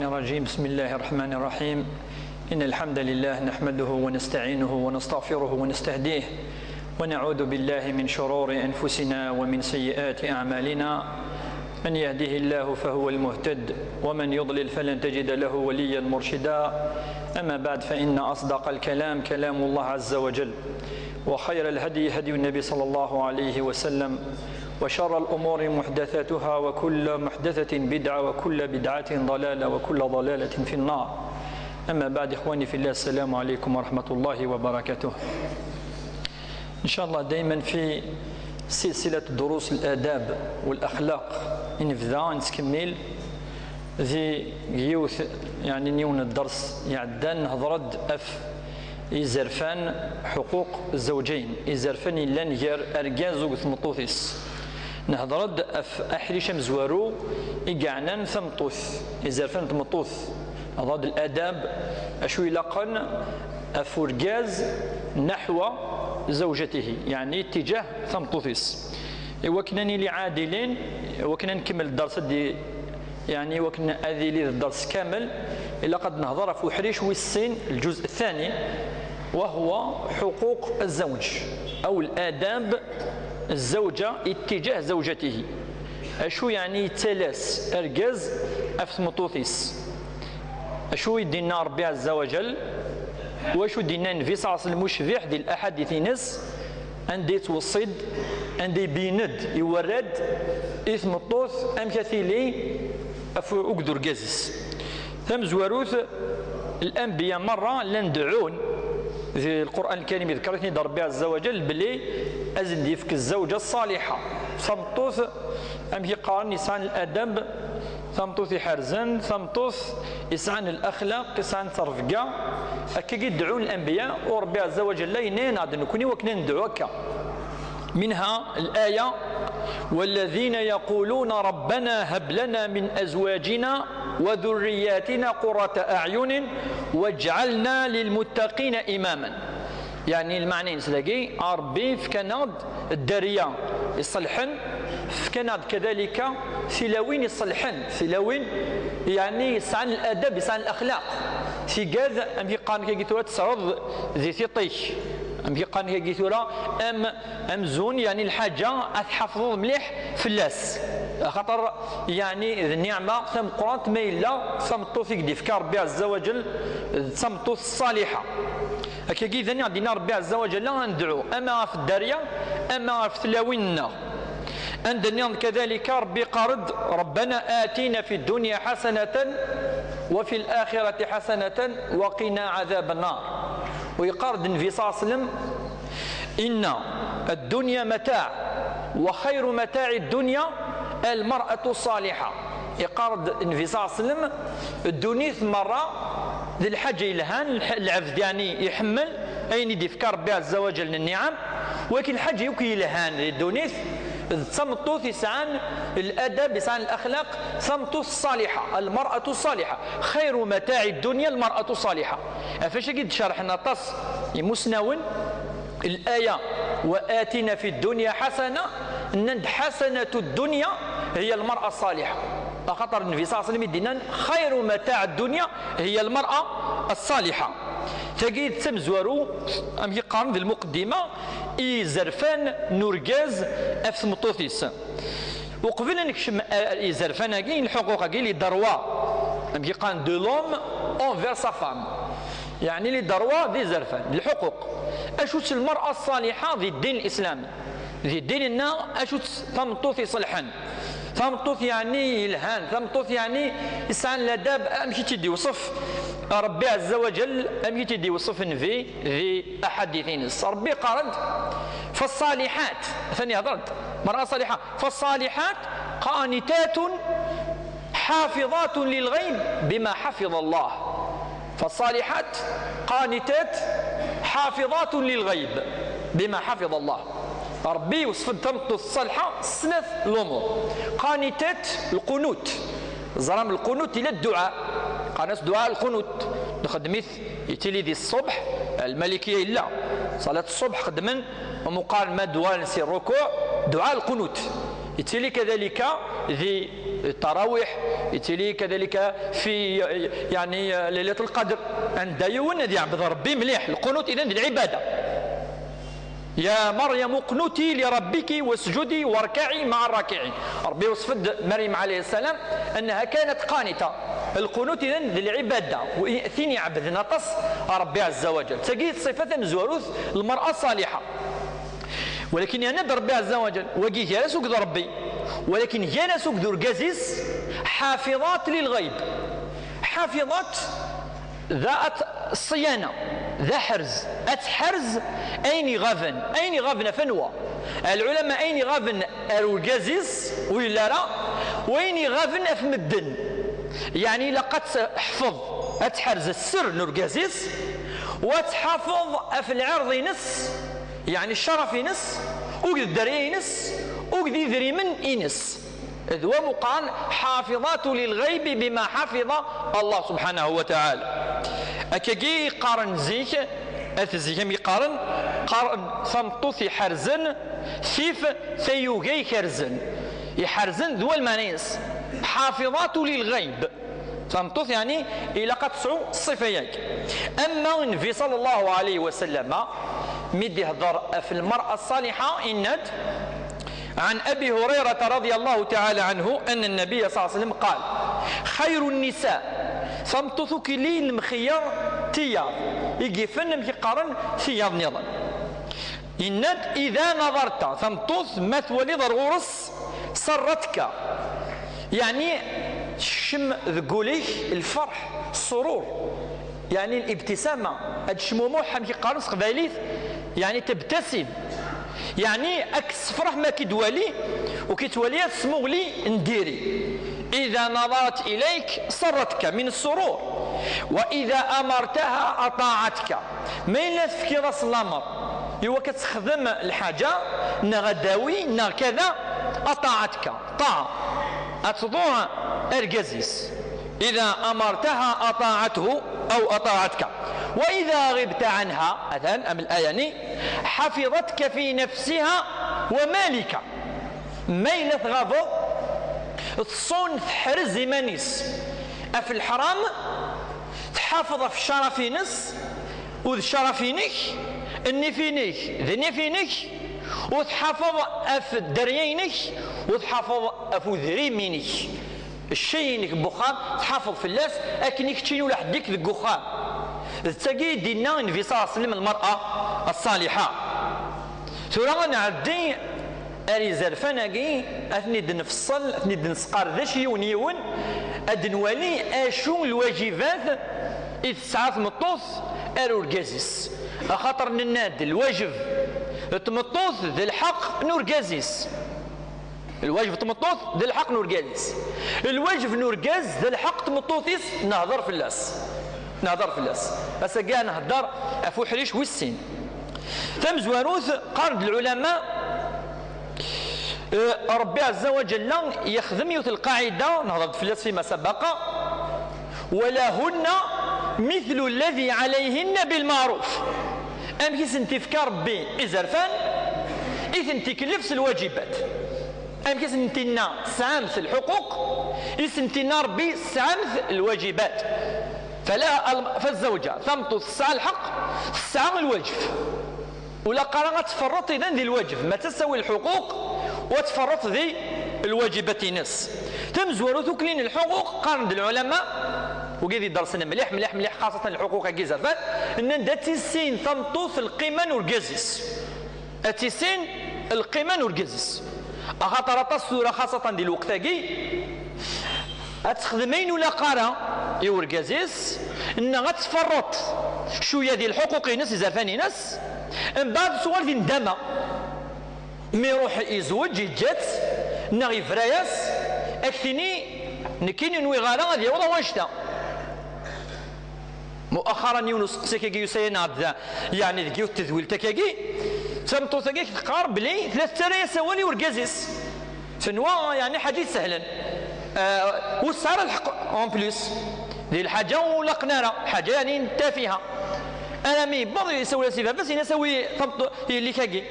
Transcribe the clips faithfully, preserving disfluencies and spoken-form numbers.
الرجيم. بسم الله الرحمن الرحيم. إن الحمد لله نحمده ونستعينه ونستغفره ونستهديه، ونعوذ بالله من شرور أنفسنا ومن سيئات أعمالنا. من يهده الله فهو المهتد، ومن يضلل فلن تجد له وليا مرشدا. أما بعد، فإن أصدق الكلام كلام الله عز وجل، وخير الهدي هدي النبي صلى الله عليه وسلم، وشر الأمور محدثاتها، وكل محدثة بدعة، وكل بدعة ضلالة، وكل ضلالة في النار. أما بعد، إخواني في الله، السلام عليكم ورحمة الله وبركاته. إن شاء الله دايما في سلسلة دروس الآداب والأخلاق، نبدا نتكمل ذي يوث، يعني نيون الدرس يعدان هضرد أف إزرفان حقوق الزوجين، إزرفان لن ير أرجاز وثمطوثس. نهضرد أف أحرش مزوارو إقعنا ثمطوث، إزرفان ثمطوث. هضرد الآداب أشوي لقن أفرجاز نحو زوجته، يعني اتجاه ثمطوثس. وكنا نيلي عادلين، وكنا نكمل الدرس دي، يعني وكنا أذيلي الدرس كامل. إلا قد نهضر في وحريش والسين الجزء الثاني، وهو حقوق الزوج أو الآداب الزوجة اتجاه زوجته. أشو يعني تلاس أرجز أفث مطوثيس؟ أشو يدينا ربي عز وجل؟ وأشو دينا النبي صلى الله عليه وسلم وشبيح دي الأحاديث ينس؟ أندي توصيد، أندي بيند يورد إثم الطوث أم كثيلي أفو أقدر جزس. ثم زواروث الأنبياء مرة لندعون في القرآن الكريم يذكرتني ربي عز وجل بلي أزن ديفك الزوجة الصالحة. ثم الطوث أم يقارن يسان الأدب، ثم طوث يحرزن، ثم طوث يسعن الأخلاق، يسعن ترفقة. أكيد يدعون الأنبياء وربي عز وجل ينين عاد نكوني وكنا ندعو هكا. منها الآية: "والذين يقولون ربنا هب لنا من أزواجنا وذرياتنا قرة أعين واجعلنا للمتقين إماما". يعني المعنى ينسلاقي ربي فكان الدارية يصلحن، فكان كذلك ثلاوين يصلحن، ثلاوين يعني يسعن الأدب، يسعن الأخلاق. ثقاذ أم يقان كي تسعرض ذي ثيطيك، أم يقان كي أم أمزون، يعني الحاجة أتحفظ مليح في اللاس، خاطر يعني النعمة ثم قرانت ما إلا ثم طوثيك دي فكار ربي عز وجل، ثم طوث الصالحة. هكا كي ذني عندنا ربي عز وجل لا ندعو أما في الدارية أما في ثلاويننا. عندنا كذلك ربي قارد: "ربنا آتنا في الدنيا حسنة وفي الآخرة حسنة وقنا عذاب النار". ويقارد النبي صلى الله عليه وسلم: "إن الدنيا متاع، وخير متاع الدنيا المرأة الصالحة". يقارد النبي صلى الله عليه وسلم: "الدنيا مرة ذي الحاجة يلهان الح-، العبد يعني يحمل أين يدي فكار ربي عز وجل من النعم، ولكن الحاجة يوكي يلهان ذي الدنيا ثمطوث يسعان الأدب، يسعان الأخلاق، ثمطوث الصالحة، المرأة الصالحة. خير متاع الدنيا المرأة الصالحة". فاش قد شرحنا طس يمسناون الآية: "وآتنا في الدنيا حسنة"، نند حسنة الدنيا هي المرأة الصالحة. خاطر النبي صلى الله عليه وسلم يدينا: "خير متاع الدنيا هي المرأة الصالحة". تجد تمزورو أم يقارن ذي المقدمة إي زرفان نورجاز أفث مطوثيس. وقبل أن نكشم إي زرفان أجي الحقوق أجي لي دروا أم يقارن دو لوم أنفير سا فام، يعني لي دروا ذي زرفان الحقوق. أشوت المرأة الصالحة ذي الدين الإسلامي، ذي ديننا أشوت ثمطوث يصلحن، ثمطوث يعني يلهان، ثمطوث يعني يسعن الأدب، أمشي تيدي وصف ربي عز وجل، أمشي تيدي وصف النبي ذي أحاديث نس. ربي قارد: "فالصالحات"، ثاني هضرت، مرأة صالحة، "فالصالحات قانتات حافظات للغيب بما حفظ الله". فالصالحات قانتات حافظات للغيب بما حفظ الله. ربي وصف التمطو الصالحة سنة الأمور. قانتات القنوت، زرام القنوت إلى الدعاء، قناة دعاء القنوت، نخدميث يتيلي ذي الصبح، الملكية إلا صلاة الصبح خدمن، ومقال ما دوال سي الركوع، دعاء القنوت يتيلي كذلك ذي التراويح، يتلي كذلك في، يعني، ليلة القدر، عند يوم يعبد ربي مليح. القنوت إذن للعبادة. يا مريم اقنتي لربك واسجدي واركعي مع الراكعين. ربي وصف مريم عليه السلام أنها كانت قانتة. القنوت إذن للعبادة، وثين يعبد نطس ربي عز وجل. تجي صفة مزوروث المرأة الصالحة. ولكن يعني ربي عز وجل وقي جالس وقد ربي، ولكن جالس وقد ورقازيس حافظات للغيب. حافظات ذات الصيانة، ذا حرز، أتحرز أين غابن، أين غابن فنوى. العلماء أين غابن أرقازيس ويلارا، وين غابن أف مدن. يعني لقد تحفظ، أتحرز السر نرقازيس، وتحافظ أف العرض نس، يعني الشرف نس، وقد الدري نس، وقد يدري من إنس. ذو مقان حافظات للغيب بما حفظ الله سبحانه وتعالى. أكاكي قارن زيك، أثزيهم يقارن، قارن ثمطوث يحرزن، ثيف ثيوغي يحرزن. يحرزن ذو المانيس. حافظات للغيب. ثمطوث يعني إلا قد تسعو الصفة ياك. أما النبي صلى الله عليه وسلم مدي هضر في المرأة الصالحة إنت عن أبي هريرة رضي الله تعالى عنه أن النبي صلى الله عليه وسلم قال: خير النساء، ثمطوث كلي المخير تيار، يقفن مكي قارن تيار نظام. إنت إذا نظرت ثمطوث ما تولي ضرورس سرتك، يعني شم ذقوليك الفرح، السرور، يعني الابتسامة، هاد الشموموح مكي قارن سقبايليت، يعني تبتسم، يعني أكس فرح ما كدوالي وكتوالي سموغلي نديري. إذا نظرت إليك سرتك من السرور، وإذا أمرتها أطاعتك. ما إلا تفكي راس الأمر، إوا كتخدم الحاجة، نغ داوي، نغ كذا، أطاعتك، طاعة. أتضوع أرقزيس. إذا أمرتها أطاعته أو أطاعتك، وإذا غبت عنها، أثان أم الآية ني، حفظتك في نفسها ومالك. ما إلا تغاضض، تصون تحرز إيمانيس. أف الحرام، تحافظ في الشرف ينس، وذ الشرف ينك، النيف ينك، ذ النيف ينك، وتحافظ أف الدريينك، وتحافظ أف وذريمينك. الشيء إنك بخام، تحافظ في الناس، أكن يكتشين ولا حديك ذ قخام. ذ تاقي دينا النبي صلى الله عليه وسلم المرأة الصالحة. ثورة نعدي أري زرفان أجي، أثني دنفصل، أثني دنسقار ذا شي ونيون، أدنوالي أشو الواجبات إذ ساعة مطوث أرو الجازيس. أخاطر نناد الواجب تمطوث ذا الحق نور جازيس. الواجب تمطوث ذا الحق نور جازيس. الواجب نور جاز ذا الحق تمطوثيس نهضر في اللاس. نهضر في اللاس. أسا كاع نهضر أفو حريش والسين. تمزواروث قارد العلماء، آه، ربي عز وجل يخدم يوث القاعدة، نهضر في اللاس فيما سبق: ولهن مثل الذي عليهن بالمعروف. أم كيس انت في ربي إزرفان، إذ انت كلفس الواجبات. أم كيس انت سعامس الحقوق، إذ انت ربي سعامس الواجبات. فلا الم-، فالزوجة ثمطو تسعى الحق، تسعى الواجب. ولا قرا تفرط إذن ذي الواجب، ما تسوي الحقوق وتفرط ذي الواجبات ناس. تمزورو ثكلين الحقوق، قارن العلماء، وقيد درسنا مليح، مليح، مليح، خاصة الحقوق كي زفان، إن دا تسين ثمطوث القيمة نورجازيس. أتسين القيمة نورجازيس. أخاطر أتصورة خاصة دي الوقت أجي، أتخدمين ولا قارا يورجازيس، إن غتفرط شوية دي الحقوق ينس، زرفان ينس، من بعد سوال دي ندامة. مي يروح يزوج، يجات، نغ يفراياس، أكثني نكين نوي غارا هذه والله واشتا. مؤخرا يونس قسيكي يسينا عبد، يعني ذكيو التذويل تكاكي، تمطوثاكي تقار بلي ثلاث ترى يسوالي ورقازيس. تنوى يعني حاجة سهلا. آه، وسعر الحق اون بليس. ذي الحاجة ولا قنارة، حاجة يعني نتا فيها. أنا مي بعض يسوي سيفا، بس ينسوي ثمط-، اللي كاكي.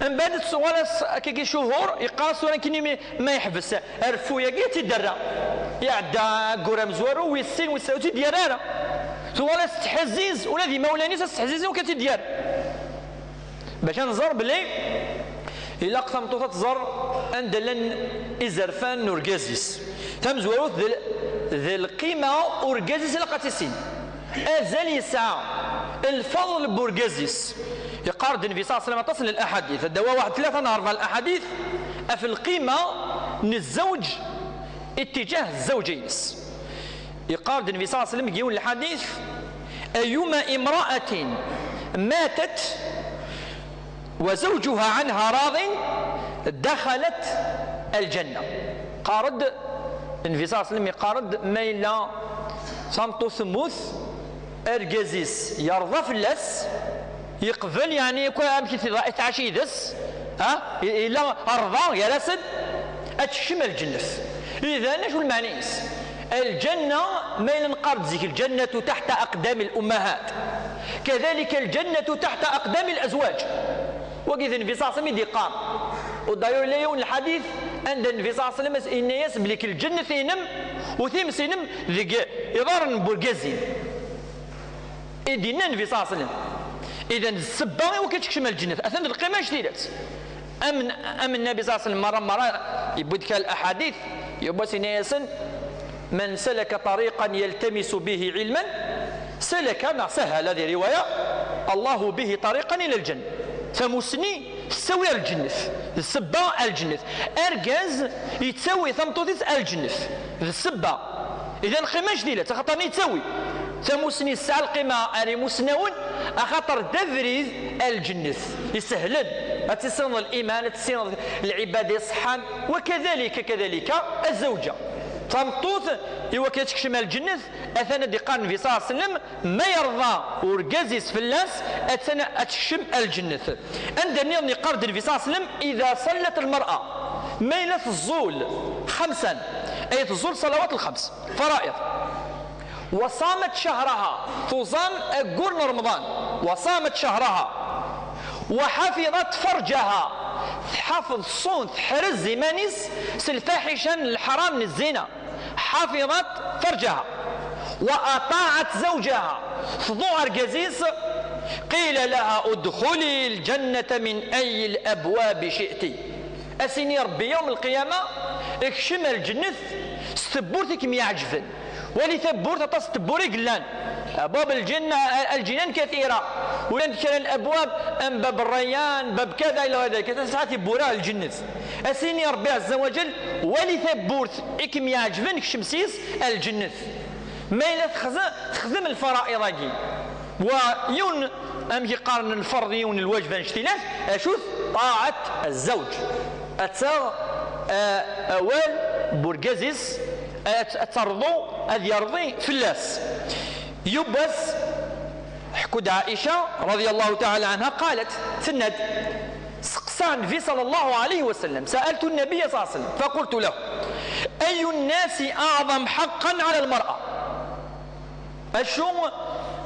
Mbeɛd tuɣal-as akkagi cuhur, yeqqar-as tura nekkini mi, ma yeḥbes rfu-yagi ad tt-id-terra. Iɛedda aggur amezwaru, wis sin, wis ur tt-id-yerra ara. Tuɣal-as tettḥezziz, ula d imawlan-is ad s-ttḥezzizen ur tt-id-yerra. Bac ad nẓer belli ilaq tameṭṭut ad tẓer anda llan izerfan n urgaz-is. Tamezwarut d, d lqima urgaz-is ilaq ad tt-issin. Azal yesɛa, lfeḍl n urgaz-is. Yeqqar-d Nnbi صلى الله عليه وسلم aṭas n laḥadit. Ad d-awiɣ waḥed tlata neɣ rebɛa laḥadit ɣef lqima n zzewǧ اتجاه الزوجة-ines. Yeqqar-d Nnbi صلى الله عليه وسلم deg yiwen lḥadit: أيما امرأة ماتت وزوجها عنها راض دخلت الجنة. Yeqqar-d Nnbi صلى الله عليه وسلم, yeqqar-d ma yella tameṭṭut temmut, argaz-is yerḍa fell-as, yeqbel, yeɛni, akk amek i t-, i tɛac yid-s, ha? I-, yella rḍa gar-asen, ad tekcem lǧennet. Idan, acu lmeɛna-ines? Lǧenna, ma yella neqqar-d zik, الجنة تحت أقدام الأمهات، كذلك الجنة تحت أقدام الأزواج. Wagi d Nnbi صلى الله عليه وسلم i d-yeqqar. U d'ailleurs, yella yiwen lḥadit anda Nnbi صلى الله عليه وسلم yenna-yas belli lǧennet-inem u times-inem deg iḍarren n urgaz-im. I d-yenna Nnbi صلى الله عليه وسلم. Idan, d ssebba i wakk ad tekcem lǧennet. Atan d lqima ictilat. Am, am Nnbi صلى الله عليه وسلم, merra, merra, yewwi-d kra n laḥadit, yewwi-d yenna-yasen: من سلك طريقا يلتمس به علما سلك, neɣ سهل, هذه رواية, الله به طريقا إلى الجنة. Tamussni tettawi ar lǧennet, d ssebba ar lǧennet. Argaz yettawi tameṭṭut-is ar lǧennet, d ssebba. Idan, lqima ictilat, axaṭer yettawi. Tamussni tesɛa lqima ar imussnawen, axaṭer d abrid ar lǧennet isehlen. Ad tissineḍ liman, ad tissineḍ lɛibada iṣeḥḥan, وكذلك, كذلك الزوجة. Tameṭṭut, i wakken ad tekcem ar lǧennet, atan ad d-yeqqar Nnbi صلى الله عليه وسلم, ma yerḍa urgaz-is fell-as, atan ad tekcem ar lǧennet. Anda nniḍen yeqqar-d Nnbi صلى الله عليه وسلم: إذا صلت المرأة, ma yella teẓẓul, خمسا, ay teẓẓul صلوات الخمس, فرائض, وصامت شهرها, tuẓam aggur n Remḍan, وصامت شهرها, وحفظت فرجها, tḥafeḍ ṣṣun, teḥrez iman-is s lfaḥica n leḥram, n zzina. حفظت فرجها وأطاعت زوجها, tḍuɛ argaz-is, قيل لها ادخلي الجنة من أي الأبواب شئت. Ad s-yini Rebbi yawm lqiyama, kcem ar lǧennet s tewwurt i kem-iɛeǧben. Wali tawwurt, aṭas n tewwura i yellan. أبواب الجنة, الجنان كثيرة. Ulan kra n labwab, am bab Rayyan, bab kada, ila ɣayr dalik. Tesɛa tiwwura lǧennet. Ad s-yini Rebbi عز وجل, wali tawwurt i kem-iɛeǧben, kcem s-is ar lǧennet. Ma yella texze-, texdem lfara'iḍ-agi. Wa yiwen, amek i qqaren, lferḍ, yiwen n lwajeb anect-ilat, acu-t? طاعة الزوج. Ad taɣ, eh, awal n urgaz-is, ad, ad terḍu, ad yerḍi fell-as. Yiwwas, ḥku-d Ɛica رضي الله تعالى عنها قالت, tenna-d, seqsaɣ Nnbi صلى الله عليه وسلم, سألت النبي صلى الله عليه وسلم فقلت له: أي الناس أعظم حقا على المرأة؟ Acu,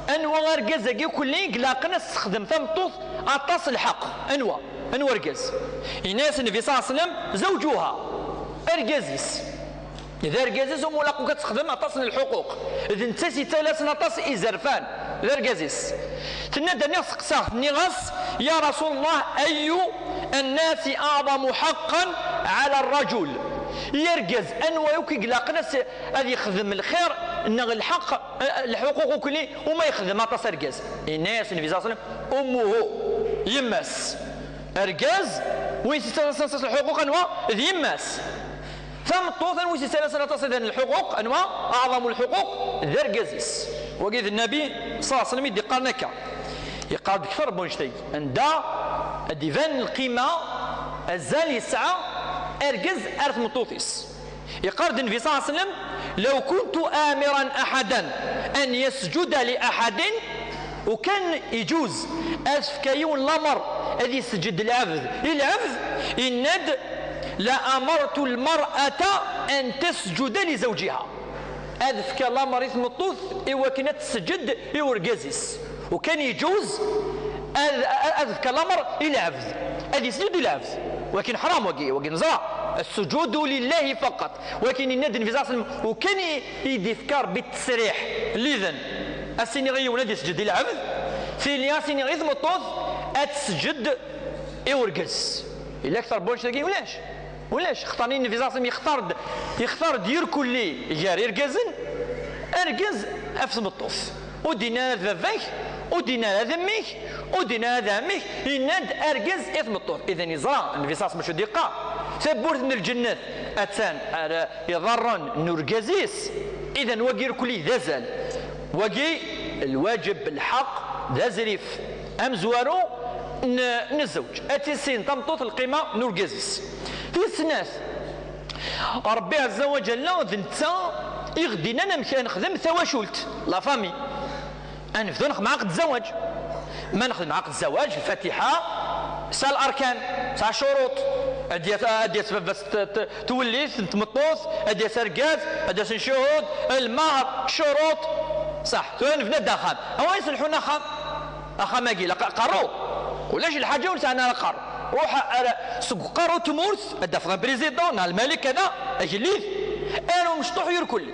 anwa argaz-agi kulli i ilaqen ad s-texdem tameṭṭut aṭas lḥeqq? Anwa? Anwa argaz? Yenna-yas Nnbi صلى الله عليه وسلم: زوجها, argaz-is. D argaz-is umi ilaq akk ad texdem aṭas n lḥuquq. D netta i s-yettalasen aṭas izerfan. D argaz-is. Tenna-d, nniɣ, seqsaɣ-t, nniɣ-as: يا رسول الله, أي الناس أعظم حقا على الرجل؟ I argaz, anwa akk i ilaqen ad s-, ad yexdem lxir neɣ lḥeqq, eh, lḥuquq ukli, umi yexdem aṭas argaz? Yenna-yas Nnbi صلى الله عليه وسلم: أمه, yemma-s. Argaz, win i s-yettalasen aṭas lḥuquq, anwa? D yemma-s. Tameṭṭut, anwa i s-yettalasen aṭas n lḥuquq, anwa? أعظم الحقوق, d argaz-is. Wagi d Nnbi صلى الله عليه وسلم i d-iqqaren akka. Yeqqar-d kter n wanect-agi. Anda ad d-iban lqima, azal yesɛa argaz ar tmeṭṭut-is. Yeqqar-d Nnbi صلى الله عليه وسلم: لو كنت آمرا أحدا أن يسجد لأحد, ukan iǧuz ad fkeɣ yiwen lamer ad isejjed lɛebd i lɛebd, yenna-d: لأمرت المرأة أن تسجد لزوجها. Ad fkeɣ lamer i tmeṭṭut i wakken ad tesǧed i urgaz-is. Ukan iǧuz ad, ad fkeɣ lamer i lɛebd. Ad yesǧud i lɛebd. Wakin ḥram wagi, wakin ẓra. Assuǧudu lillahi faqat. Wakin yenna-d Nnbi ṣalla Llahu ɛalayhi wa sallam, u kan i, i d-ifka Rebbi ttesriḥ, lidn, a s-iniɣ i yiwen ad yesǧed i lɛebd, tili a s-iniɣ i tmeṭṭut ad tesǧed i urgaz. Yella akter n wanect-agi? Ulac. Ulac. Xaṭer Nnbi ṣalla Llahu ɛalayhi wa sallam yextar-d, yextar-d irkelli gar irgazen, argaz ɣef tmeṭṭut. Ur d-yenni ara d baba-k, ur d-yenni ara d mmi-k, ur d-yenni ara d ɛemmi-k, yenna-d argaz i tmeṭṭut. Idan yeẓra Nnbi ṣalla Llahu ɛalayhi wa sallam acu d-yeqqar. Tawwurt n lǧennet attan ar iḍarren n urgaz-is. Idan wagi irkelli d azal. Wagi lwaǧeb, lḥeqq, d azrif amezwaru n, n zzewǧ. Ad tissin tameṭṭut lqima n urgaz-is. Tis snat, Rebbi ɛezza wa ǧalla d netta i ɣ-d-innan amek ad nexdem tawacult, la famille. Ad nebdu nexdem ɛaqd zzawaj. Ma nexdem ɛaqd zzawaj, lfatiḥa, tesɛa larkan, tesɛa ccuruṭ. Ad d-yas, ad d-yas baba-s t-, t-, twellit n tmeṭṭut, ad d-yas argaz, ad d-yasen ccuhud, lmehr, ccuruṭ. Ṣaḥ, tura nebna-d axxam. Awa iselḥun axxam? Axxam-agi, la qa-, qarru. Ulac lḥaǧa ur nesɛi ara qarru. Ruḥ ar, seg uqerru n tmurt, ad d-tafeḍ un président, neɣ lmalik, kada, agellid, ar umecṭuḥ irkelli.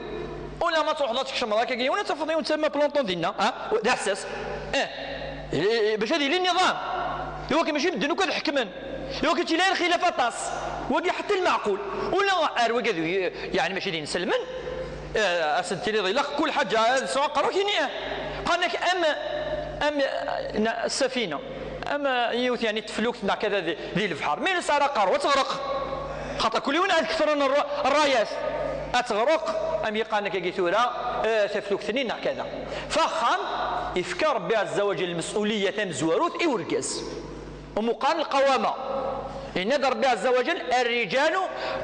Ula ma truḥeḍ ad tkecmeḍ akka yiwen, ad tafeḍ yiwen tama planton dinna, ha? D aḥessas. Eh. Eh, bac ad yili nniḍam. Iwakken mačči medden akk ad ḥekmen. Iwakken tili lxilaf aṭas. Wagi ḥetta lmeɛqul. Ula ar wigad, yeɛni mačči d inselmen. Eh, ad sen-tiniḍ ilaq kul ḥaǧa ad sɛu aqerru-k, ini eh. Qqaren-ak am, am, na, ssafina. Am yiwet, yeɛni, teflukt neɣ kada di, di lebḥer. Mi nesɛa aqerru, ad teɣreq. Xaṭer kul yiwen ad ketren rra-, rrayat. Ad teɣreq, am yeqqaren akkagi tura, eh, taflukt-nni neɣ kada. Faxxam, ifka Rebbi ɛezza wa ǧell lmes'uliya tamezwarut i urgaz. Umuqan lqawama. Yenna-d Rebbi ɛezza wa ǧell, الرجال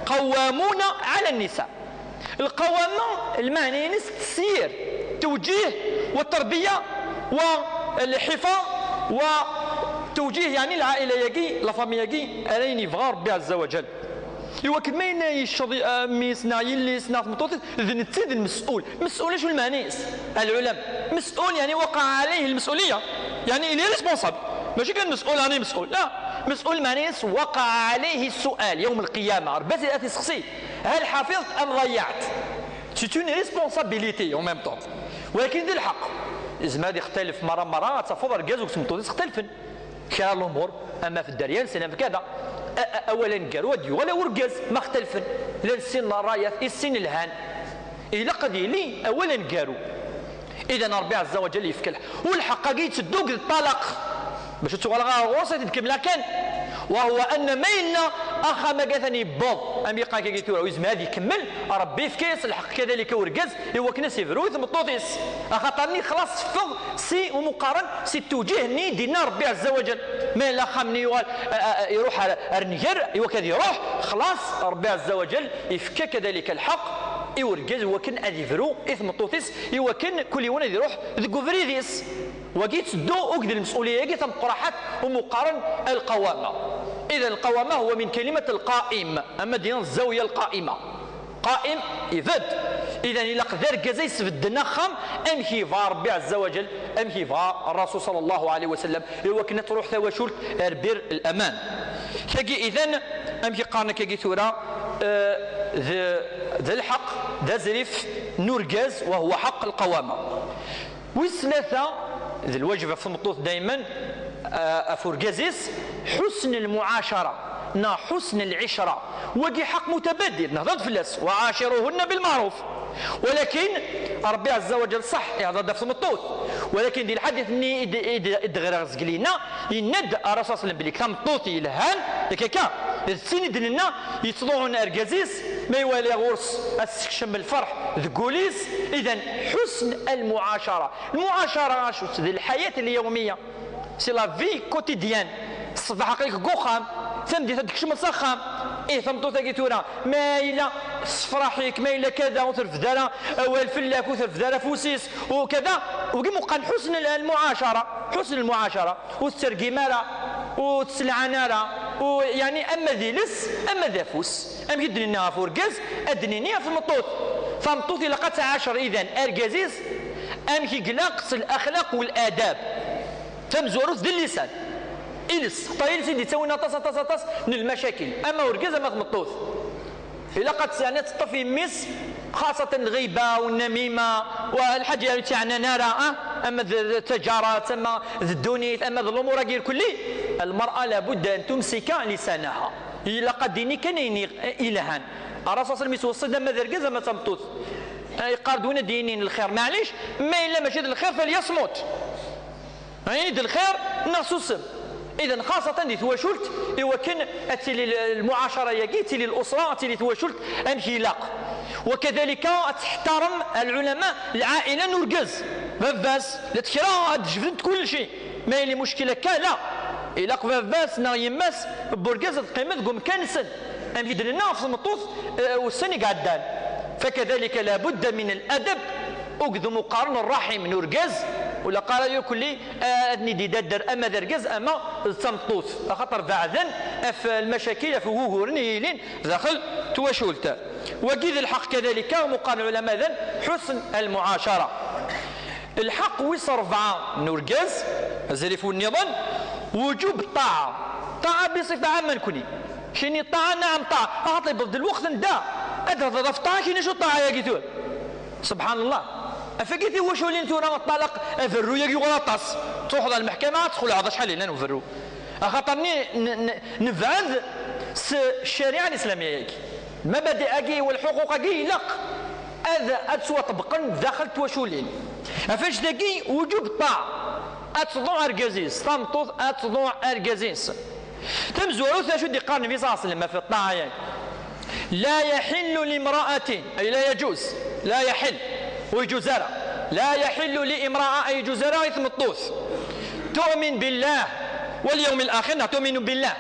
قوامون على النساء. Lqawama, lmeɛna-ines tessir, tewǧih, wa terbiya, wa lḥifa, wa tewǧih, yeɛni lɛaila-agi, la famille-agi, ar ayen yebɣa Rebbi ɛezza wa ǧell. Iwakken ma yenna yecceḍ, eh, mmi-s, neɣ yelli-s, neɣ tmeṭṭut-is, d netta i d lmes'ul. Mes'ul, acu lmeɛna-is? Lɛulama. Mes'ul, yeɛni, وقع عليه المسؤولية. Yeɛni, il est responsable. Mačči kan mes'ul, yeɛni mes'ul. La. Mes'ul, meɛna-is, وقع عليه السؤال يوم القيامة. Rebbi ad t-, ad t-iseqsi. هل حفظت أم ضيعت؟ C'est une responsabilité en même temps. Walakin d lḥeqq. Yezmer ad ixtalef merra merra, ad tafeḍ argaz akked tmeṭṭut-is xtalfen. Kra n lumuṛ, ama f dderya-nsen, ama f kada. A, a, awal aneggaru ad yuɣal i urgaz, ma xtalfen. Llan sin rrayat, i sin lhan. Ilaq ad yili awal aneggaru. Idan Rebbi ɛezza wa ǧell yefka lḥeqq. U lḥeqq-agi yetteddu deg ṭṭalaq. Bac ad tuɣal ɣer ɣur-s, ad t-id-kemmleɣ kan. وهو أن ma yella axxam-agi atan yewweḍ, am yeqqar akkagi tura, ur yezmir ad ikemmel, Rebbi yefka-yas lḥeqq kadalik i urgaz, i wakken ad s-ibru i tmeṭṭut-is. Axaṭer-nni xlaṣ teffeɣ si, umi qqaren, si ttewǧih-nni i d-yenna Rebbi ɛezza wa ǧell. Ma yella axxam-nni yuɣal, a, a, a, iruḥ ar, ar nnger, i wakken ad iruḥ, xlaṣ, Rebbi ɛezza wa ǧell yefka kadalik lḥeqq i urgaz i wakken ad ibru i tmeṭṭut-is, i wakken kul yiwen ad iruḥ deg ubrid-is. Wagi yetteddu akked lmes'uliya-agi tameqqraḥat umi qqaren lqawama. Idan lqawama huwa min kalimat lqa'im, ama d-iniḍ zzawiya lqa'ima. Qa'im, ibedd. Idan ilaq d argaz ay yesbedden axxam amek yebɣa Rebbi ɛezza wa ǧell, amek yebɣa Rrasul ṣalla Llahu ɛalayhi wa sallam, i wakken ad truḥ tawacult ar bir laman. Tagi idan, amek i qqaren akkagi tura, eh, d, d lḥeqq, d azrif n urgaz, wa huwa ḥeqq lqawama. Wis tlata, d lwaǧeb ɣef tmeṭṭut dayman, ah, ɣef urgaz-is, ḥusn lmuɛacara, neɣ ḥusn lɛicra. Wagi ḥaq mutabadil, nehder-d fell-as, وعاشروهن بالمعروف. Walakin, Rebbi ɛezza wa ǧell ṣaḥ, ihder-d ɣef tmeṭṭut. Walakin di lḥadit-nni i d, i d, i d-ɣriɣ zgelli-nna, yenna-d Rrasul ṣalla Llahu ɛalayhi wa sallam belli tameṭṭut yelhan, yak akka, d tin i d-nenna, yettḍuɛun argaz-is, ma iwala ɣur-s ad s-sekcem lferḥ deg wul-is. Idan, ḥusn lmuɛacara. Lmuɛacara acu-tt? D lḥayat lyawmiya. C'est la vie quotidienne. Ṣṣbeḥ aql-ik deg uxxam, tameddit ad d-tkecmeḍ s axxam. Ih, tameṭṭut-agi tura, ma yella tessefraḥ-ik, ma yella kada, ur terfed ara awal fell-ak, ur terfed ara afus-is, u kada, wagi muqan ḥusn lmuɛacara, ḥusn lmuɛacara. Ur tettergim ara, ur tesselɛan ara, u, yeɛni, ama d iles, ama d afus. Amek i d-nenna ɣef urgaz, ad d-nini ɣef tmeṭṭut. Tameṭṭut ilaq ad tɛacer idan argaz-is amek i ilaq s laxlaq u ladab. Tamezwarut d llisan. Iles, xaṭer iles i d-yettawin aṭas, aṭas, aṭas n lmacakil, ama urgaz ama tmeṭṭut. Ilaq ad tt-, yeɛni ad teṭṭef yemmi-s, xaṣatan lɣiba, wannamima, walḥaǧa ur tt-yeɛnan ara, ah, ama d, d taǧarat, ama d ddunit, ama d lumuṛ-agi irkelli. Lmar'a labudda an tumsika lisanaha. Ilaq ad d-tini kan ayen i-, ilhan. Ṛṛasul ṣalla Llahu ɛalayhi wa sallam yettweṣṣi-d ama d argaz ama d tameṭṭut. Yeqqar-d win ad d-yinin lxir, maɛlic, ma yella mačči d lxir, falyasmut. Ɛni d lxir neɣ susem? Idan, xaṣatan di twacult, i wakken ad tili l-, lmuɛacara-agi, ad tili lusra, ad tili twacult amek ilaq. Wakadalika ad teḥtarem lɛulama lɛaila n urgaz. Baba-s, la tekra ad d-jebdent kullec. Ma yella muckil akka, la. Ilaq baba-s neɣ yemma-s n urgaz ad qqimen deg umkan-nsen. Amek i d-nenna ɣef tmeṭṭut, eh, ussan i iɛeddan. Fakadalika labudda min al-adab, ugdem uqqaren rraḥim n urgaz, ur ilaq ara irkelli, eh, ad ten-id-idadder ama d argaz ama d tameṭṭut, axaṭer beɛden ɣef lmacakil, ɣef wuguren i yilin daxel twacult. Wagi d lḥeqq kadalika, umi qqaren lɛulama d ḥusn al-muɛacara. Lḥeqq wis ṛebɛa n urgaz, azrif nniḍen, wujub ṭṭaɛa. Ṭṭaɛa biṣifa ɛamma nekni. Kini ṭṭaɛa, naɛam ṭṭaɛa. Ahat yewweḍ-d lweqt n da. Ad d-tehḍeḍ ɣef ṭṭaɛa, kini acu ṭṭaɛa-yagi tura? Subḥan Allah. Afagi tiwaculin tura, ṭṭalaq, aberru-yagi yuɣal aṭas. Truḥeḍ ɣer lmeḥkama, ad txelɛeḍ acḥal yellan uberru. Axaṭer ni-, n-, n-, nebɛed s ccariɛa lislamiyya-yagi. Lmabadi-agi walḥuquq-agi ilaq ad, ad ttwaṭebbqen daxel twaculin. Ɣef wannect-agi, wujub ṭṭaɛa. Ad tḍuɛ argaz-is, tameṭṭut ad tḍuɛ argaz-is. Tamezwarut, acu d-iqqar Nnbi ṣalla Llahu ɛalayhi wa sallam ɣef ṭṭaɛa-yagi? La yaḥillu limra'atin, ay la yaǧuz, la yaḥill, ur yeǧuz ara. La yaḥillu li imra'a, ay yeǧuz ara i tmeṭṭut. Tu'min billah wal yawmil axir, neɣ tu'minu billah.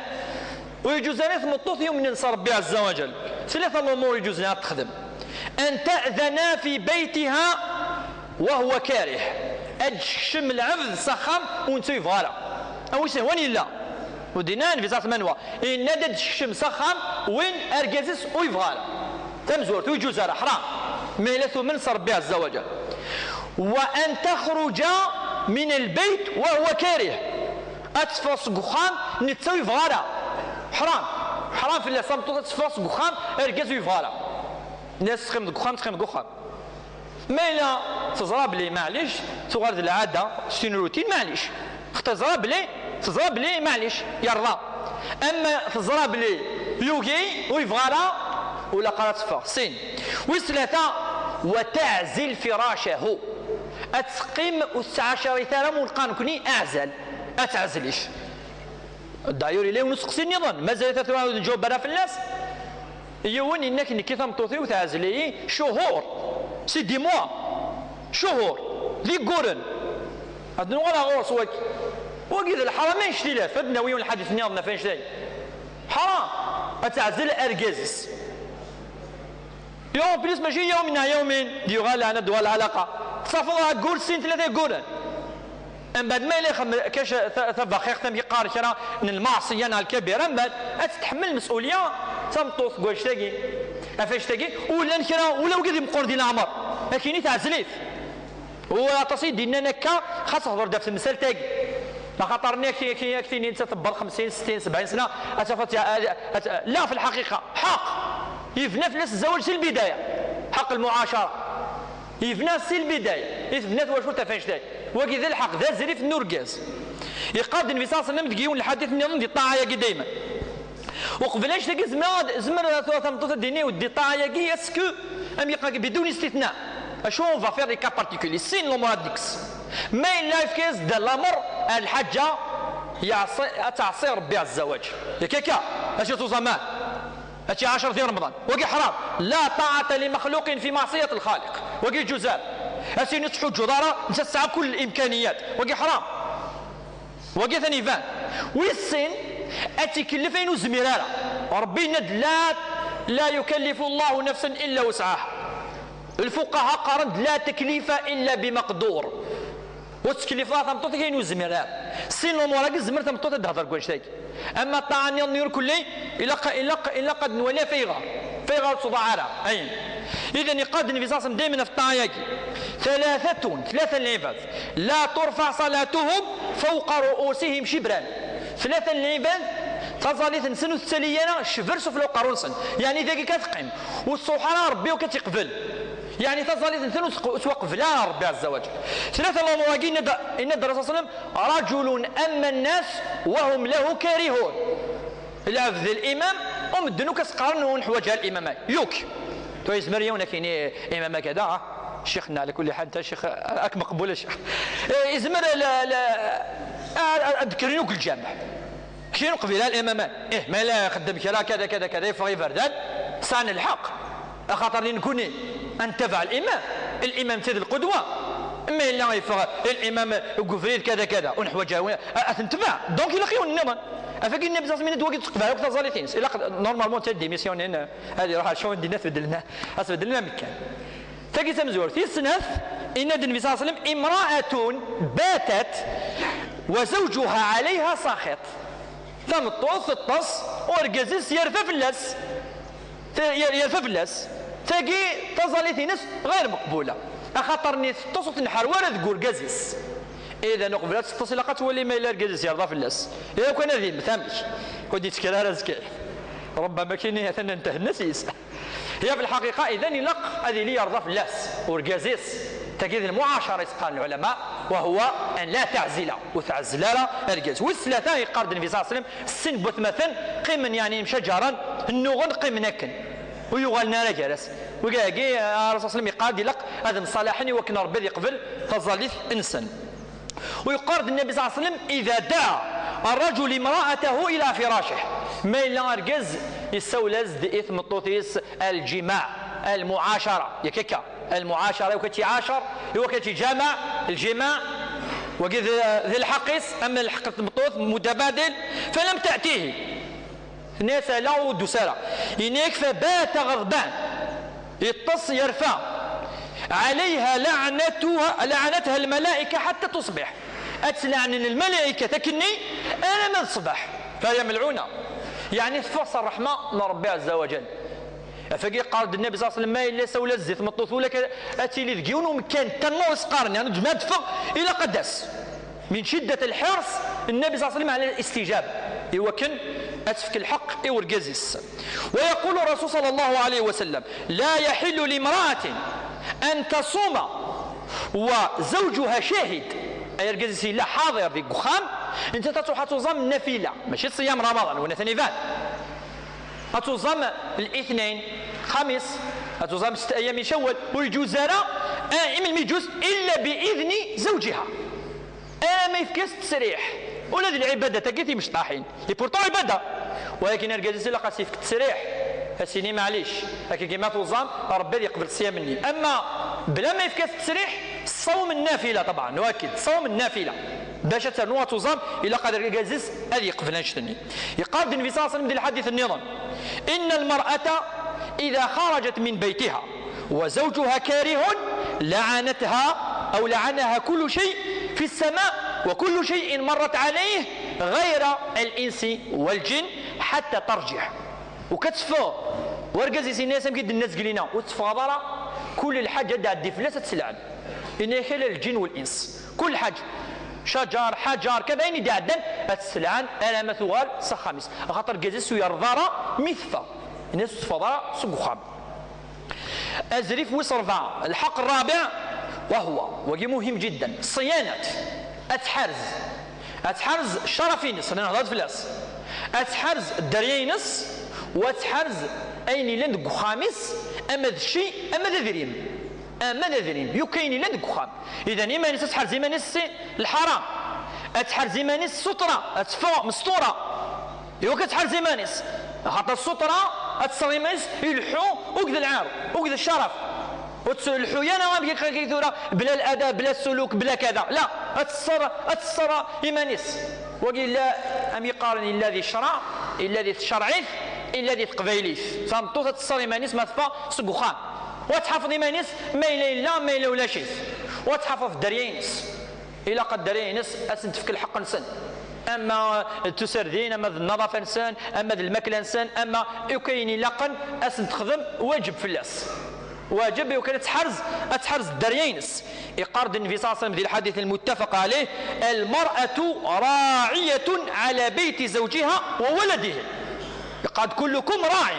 Ur yeǧuz ara i tmeṭṭut yumnen s Ṛebbi ɛezza wa ǧal. Tlata n lumuṛ ur yeǧuzen ara ad texdem. An ta'dana fi baytiha wa huwa karih. Ad d-tekcem lɛebd s axxam u netta ur yebɣi ara. A wi s-ihwan yella. Ur d-yenna Nnbi ṣalla Llahu ɛalayhi wa sallam anwa. Yenna-d ad d-tekcem s axxam win argaz-is ur yebɣi ara. Tamezwarut, ur yeǧuz ara, ḥram. Ma yella tumen s Ṛebbi ɛezza wa ǧal. Wa an taxruǧa min al-bayt wa huwa karih. Ad teffeɣ seg uxxam, netta ur yebɣi ara. Ḥram. Ḥram fell-as tameṭṭut ad teffeɣ seg uxxam, argaz ur yebɣi ara. Nna-as teqqim deg uxxam, teqqim deg uxxam. Ma yella teẓra belli, maɛlic, tuɣal d lɛada, c'est une routine, maɛlic. Teẓra belli, teẓra belli, maɛlic, yerḍa. Ama teẓra belli yugi, ur yebɣi ara, ur ilaq ara ad teffeɣ. Sin. Wis tlata, wa taɛzil firacahu. Ad teqqim ur tettɛacarit ara, mu neqqar nekni aɛzal. Ad teɛzel-it. D'ailleurs, yella yiwen useqsi nniḍen, mazal-it tura ur nǧaweb ara fell-as. Yiwen yenna-k, nekki tameṭṭut-iw teɛzel-iyi cuhur, c'est des mois, cuhur, d igguren. Ad nuɣal ɣur-s wagi. Wagi d lḥaram annect-ilat, ad d-nawi yiwen lḥadit nniḍen ɣef annect-agi. Ḥaram ad teɛzel argaz-is. Yawm plus mačči yawmin neɣ yawmin, d-yuɣal lɛana d-tuɣal lɛalaqa. Tessafeḍ aggur sin tlata igguren. Mbeɛd ma yella ixem-, kac ta-, tabaxixt, amek yeqqar, kra n lmeɛṣiyya neɣ lkabira, mbeɛd ad tt-tḥemmel lmes'uliyya tameṭṭut deg wannect-agi, ɣef wannect-agi, ur llan kra, ula wigi d imeqqren di leɛmer, akken i teɛzel-it. U aṭas i d-yennan akka, xas hḍer-d ɣef temsalt-agi. Axaṭer-nni ak-, ak-, ak-, tini netta tebbeṛ xemsin, settin, sebɛin sna, ad tafeḍ, ad, ad, la, fi lḥaqiqa, ḥaq. Yebna fell-as zzawaj si lbidaya. Ḥaq lmuɛacara. Yebna si lbidaya. I tebna twacult ɣef wannect-agi. Wagi d lḥeqq, d azrif n urgaz. Yeqqar-d Nnbi ṣalla Llahu ɛalayhi wa sallam deg yiwen lḥadit nniḍen di ṭṭaɛa-agi dayman. Uqbel annect-agi, zemreɣ ad, zemreɣ tura tameṭṭut ad d-tini, di ṭṭaɛa-agi, est-ce que, am yeqqar, bidun istitna. Acu, on va faire des cas particuliers, sin lumuṛ ad nekkes. Ma yella yefka-as-d lameṛ ar lḥaǧa, yeɛṣi, ad teɛṣi Ṛebbi ɛezza wa ǧal. Yak akka, acu tuẓaman? Ad tt-iɛacer di Remḍan. Wagi ḥram. La ṭaɛata li maxluqin fi maɛṣiyat lxaliq. Wagi yeǧuz ara. Ad as-yini ur tettḥuǧǧuḍ ara, netta tesɛa kull limkaniyat. Wagi ḥram. Wagi atan iban. Wis sin, ad tt-ikellef ayen ur tezmir ara. Ṛebbi yenna-d, la, la yukallifu Llahu nafsan illa wusɛaha. Lfuqaha qqaren-d, la taklifa illa bimaqdur. Ur tettkellifeḍ ara tameṭṭut-ik ayen ur tezmir ara. Sin lumuṛ-agi, tezmer tameṭṭut ad d-tehder deg wannect-agi. Ama ṭṭaɛa nniḍen irkelli, ilaq, ilaq, ilaq ad nwali ɣef ayɣer. Ɣef ayɣer ur teḍaɛ ara. Ayen. Idan, yeqqar-d Nnbi ṣalla Llahu ɛalayhi wa sallam dayman ɣef ṭṭaɛa-agi. Thalathatun, tlata n lɛibad. La turfaɛ ṣalatuhum fawqa ru'usihim cibran. Tlata n lɛibad, taẓallit-nsen ur tettali ara ccber sufella uqerru-nsen. Yeɛni dagi kan teqqim. Ur tettruḥ ara Rebbi ur k-tt-iqbel. Yeɛni taẓallit-nsen ur teq-, ur tettwaqbel ara Rebbi ɛezza wa jell. Tlata n lumuṛ-agi, yenna-d, yenna-d Ṛṛasul ṣalla Llahu ɛalayhi wa sallam: "Rajulun amma nnas wa hum lahu karihun." Lɛebd d limam, u medden akk as-qqaren ur neḥwaǧ ara limam-agi. Yuk. Tura yezmer yiwen ad k-yini imam-agi da, ah, ccix-nneɣ, ɛla kulli ḥal, netta ccix, ah, ad k-meqbul a ccix. Eh, yezmer la, la, ah, ad d-kkren akk lǧameɛ. Kečč ur neqbil ara limam-agi. Eh, ma yella ixeddem kra kada, kada, kada, yeffeɣ iberdan, sɛan lḥeqq. Axaṭer nekkni ad nettabaɛ limam. Limam d lqudwa. Ma yella yeffeɣ limam deg ubrid kada, kada, ur neḥwaǧ ara ad t-netbeɛ. Donc ilaq yiwen nniḍen. Ɣef wagi Nnbi ṣalla Llahu ɛalayhi wa sallam yenna-d wagi teqbeɛ akk taẓallit-ines. Ilaq normalement ad démissionner, ad iruḥ ar ccɣel dinna, tbeddlen, ad tbeddlen amekkan. Tagi d tamezwarut. Tis snat, yenna-d Nnbi ṣalla Llahu ɛalayhi wa sallam: "Imra'atun batat wa zawjuha ɛalayha saxit." Tameṭṭut teṭṭes, u argaz-is yerfa fell-as. Te-, yer-, yerfa fell-as. Tagi taẓallit-ines ɣir meqbula. Axaṭer-nni teṭṭes ur tenḥerwa ara deg urgaz-is. Idan uqbel ad teṭṭes ilaq ad twali ma yella argaz-is yerḍa fell-as. Ila kan ad yemmet amek. Ur d-yettkel ara azekka. Rubbama kini atan ntehna s-is. Hiya fi lḥaqiqa, idan ilaq ad yili yerḍa fell-as urgaz-is. Tagi d lmuɛacara i s-qqaren lɛulama, wa huwa an la taɛzila, ur tɛezzel ara argaz. Wis tlata, yeqqar-d Nnbi ṣalla Llahu ɛalayhi wa sallam, sin n watmaten qqimen, yeɛni mcajaren, nnuɣen, qqimen akken. Ur yuɣalen ara gar-asen. Wigi-agi, Ṛṛasul ṣalla Llahu ɛalayhi wa sallam yeqqar-d ilaq ad mṣalaḥen i wakken Ṛebbi ad yeqbel taẓallit-nsen. U yeqqar-d Nnbi ṣalla Llahu ɛalayhi wa sallam: "Iza daɛa rrajulu imra'atahu ila firacih." Ma yella argaz yessawel-as-d i tmeṭṭut-is lǧimaɛ, lmuɛacara, yak akka, lmuɛacara, i wakken ad tt-iɛacer, i wakken ad tt-iǧameɛ, lǧimaɛ, wagi d, d lḥeqq-is, ama lḥeqq n tmeṭṭut, mutabadil, falam ta'tihi. Tenna-yas ala, ur d-tusi ara. Yenna-yak: "Fabata ɣadban." Yeṭṭes yerfa. "Ɛalayha laɛnatuha, laɛnatha lmalaika ḥatta tusbiḥ." Ad tt-leɛnen lmalaykat akkenni arma d ṣṣbeḥ. Faya melɛuna. Yeɛni teffeɣ s ṛṛeḥma n Ṛebbi ɛezza wa jall. Ɣef wagi yeqqar-d Nnbi ṣalla Llahu ɛalayhi wa sallam, ma yella yessawel-as-d i tmeṭṭut ula kan ad tili deg yiwen umekkan kan ma ur s-qqaren, yeɛni ur tezmir ad teffeɣ, ilaq ad d-tas. Min ciddat lḥirs Nnbi ṣalla Llahu ɛalayhi wa sallam ɛala listijab, i wakken ad tefk lḥeqq i urgaz-is. Wa yaqulu Ṛṛasul ṣalla Llahu ɛalayhi wa sallam: "La yaḥillu limra'atin an tasuma wa zawjuha cahid." Ay argaz-is yella ḥaḍir deg uxxam, nettat ad truḥ ad tuẓam nnafila, mačči ṣṣiyam Ramaḍan, win atan iban. Ad tuẓam litnayn, lxamis, ad tuẓam setta ayyam n Cawwal, ur yeǧuz ara, eh, i melmi yeǧuz? Illa bi idni zawǧiha. Arma yefka-yas ttesriḥ. Ula d lɛibadat-agi timecṭaḥin. Et pourtant ɛibada. Walakin argaz-is ilaq ad s-yefk ttesriḥ. Ad s-yini: "Maɛlic, akkagi ma tuẓam, Ṛebbi ad yeqbel ṣṣyam-nni." Ama bla ma yefka-yas ttesriḥ, ṣṣawm nnafila, ṭabɛan, nuakid, ṣṣawm nnafila. Bac ad ternu ad tuẓam, ilaq ad argaz-is ad yeqbel annect-nni. Yeqqar-d Nnbi ṣalla Llahu ɛalayhi wa sallam di lḥadit nniḍen: "Inna lmar'ata iza xarajat min baytiha wa zawjuha karihun, laɛanatha aw laɛanaha kullu chay fi ssama, wa kullu shayin marrat ɛalayhi ɣayra al-insi wal-jinn ḥatta tarjiɛ." U ka teffeɣ, u argaz-is yenna-yas amk i d-nenna zgelina, ur teffɣeḍ ara, kul lḥaǧa ad d-tɛeddi fell-as ad tt-telɛen. Yenna-yak ala lǧin wal-ins. Kul ḥaǧa, cajar, ḥajar, kada, ayen i d-iɛeddan, ad tt-telɛen arma tuɣal s axxam-is. Axaṭer argaz-is ur yerḍa ara mi teffeɣ. Yenna-yas ur teffɣeḍ ara seg uxxam. Azrif wis ṛebɛa, lḥeqq ṛṛabiɛ, wa huwa, wagi muhim jiddan, ṣṣiyanat, ad tḥerz. Ad tḥerz ccerf-ines, ad nehḍer fell-as. Ad tḥerz dderya-ines, u ad tḥerz ayen yellan deg uxxam-is, ama d cci, ama d adrim. Ama d adrim, yakk ayen yellan deg uxxam. Idan, iman-is ad tḥerz iman-is si lḥaram. Ad tḥerz iman-is s ssutra, ad teffeɣ mestura. Iwakken ad tḥerz iman-is. Axaṭer ssutra, ad tesser iman-is i leḥḥu, akked lɛar, akked ccerf. Ur tleḥḥu ara am kif tura, bla ladab, bla ssuluk, bla kada. La, ad tesser, ad tesser iman-is. Wagi yella, am yeqqaren, yella di ccreɛ, yella di tcerɛit, yella di teqbaylit. Tameṭṭut ad tesser iman-is ma teffeɣ seg uxxam. U ad tḥafeḍ iman-is ma yella yella, ma yella ulac-it. U ad tḥafeḍ dderya-ines. Ilaq ad dderya-ines ad sen-tefk lḥeqq-nsen. Ama d tusardin, ama d nnaḍafa-nsen, ama d lmakla-nsen, ama akk ayen ilaqen ad sen-texdem, wajeb fell-as. Wajeb, iwakken ad tḥerz, ad tḥerz dderya-ines. Iqal-d Nnbi صلى الله عليه وسلم di lḥadit المتفق عليه: المرأة راعية على بيت زوجها وولده. Iqal-d: كلكم راع.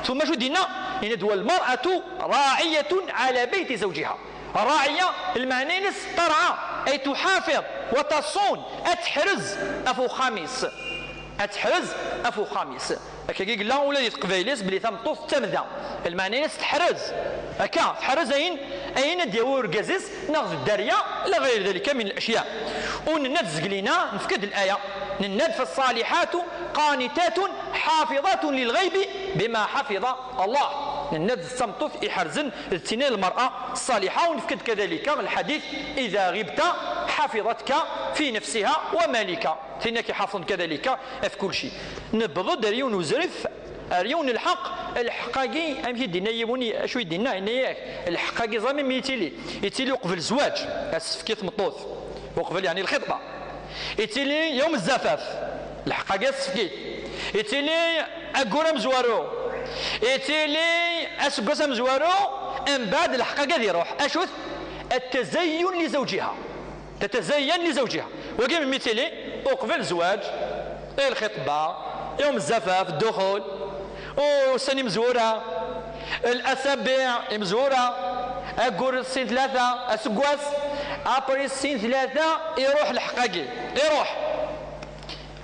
ثم شو دينا؟ إن دوا المرأة راعية على بيت زوجها. راعية، المعنى نس ترعى، أي تحافظ وتصون، أتحرز أفو خامس. Ad teḥrez ɣef uxxam-is. Akkagi yella ula di teqbaylit belli tameṭṭut d tamda. Lmeɛna-ines teḥrez. Akka, teḥrez ayen, ayen ad d-yawi urgaz-is, neɣ d dderya, ila ɣayr dalika min lacya. U nenna-d zeglina, nefka-d laya. Nenna-d: فالصالحات قانتات حافظات للغيب بما حفظ الله. Nenna-d d tameṭṭut iḥerzen, d tin lmer'a ṣṣaliḥa, u nefka-d kadalika lḥadit: إذا غبت حفظتك في نفسها ومالك. Tin akk iḥafḍen kadalika ɣef kulci. Newweḍ-d ar yiwen uzrif, ar yiwen lḥeqq. Lḥeqq-agi, amek i d-yenna yiwen, acu i d-yenna? Yenna-yak, lḥeqq-agi ẓami mi yettili, yettili uqbel zzwaǧ, asefk i tmeṭṭut, uqbel, yeɛni, lxitba. Yettili yawm zzafaf, lḥeqq-agi asefk-it. Yettili aggur amezwaru, yettili aseggas amezwaru, mbeɛd lḥeqq-agi ad iruḥ. Acu-t? التزين لزوجها. تتزين لزوجها. Wagi melmi yettili? Uqbel zzwaǧ, i lxitba, yawm zzafaf, dduxul, ussan imezwura, الأسابيع imezwura, aggur sin tlata, aseggas, après sin tlata, iruḥ lḥeqq-agi, iruḥ.